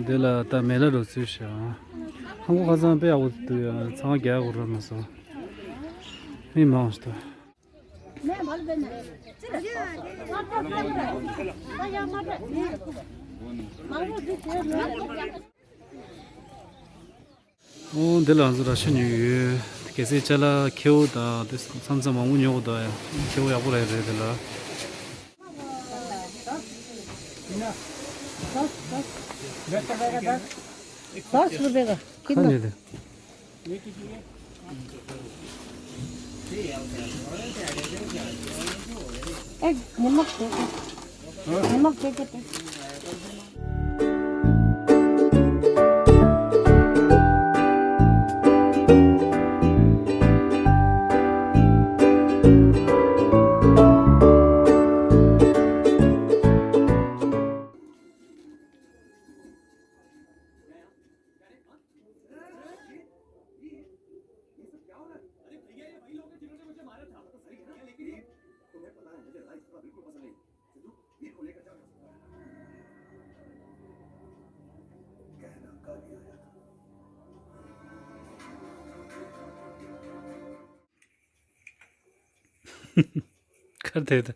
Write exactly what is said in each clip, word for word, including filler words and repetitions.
འདི་ལ་ད་མེ་ལ་རོ་ཚུལ་ཤག་ཧང་གོ་ཁ་སང་དཔེ་ཡག་པོ་འདུག་ཡ། ཚང་མ་རྒྱག་དགོས་ར་མ་སོང་། མི་མང་ཞིག་འདུག་ཨོ་འདི་ལ་ང་ཚོ་ར་ཤ་ཉོས་ཡོད། གལ་སྲིད་ཅ་ལག་ཁེའུ་དང་དེ་མཚམས་མཚམས་མང་པོ་ཉོ་དགོས་འདུག་ཡ། ཁེའུ་ཡག་པོ་རེད་རེད་འདི་ལ། दस रुपए का। कितना? ए, नमक दे दे। नमक दे दे। ཁར་དེ་དང་།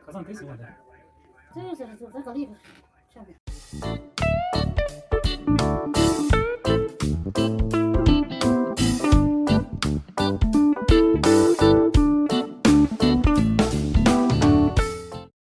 ཁ་སང་དེ་ཟེར་བ་དང་།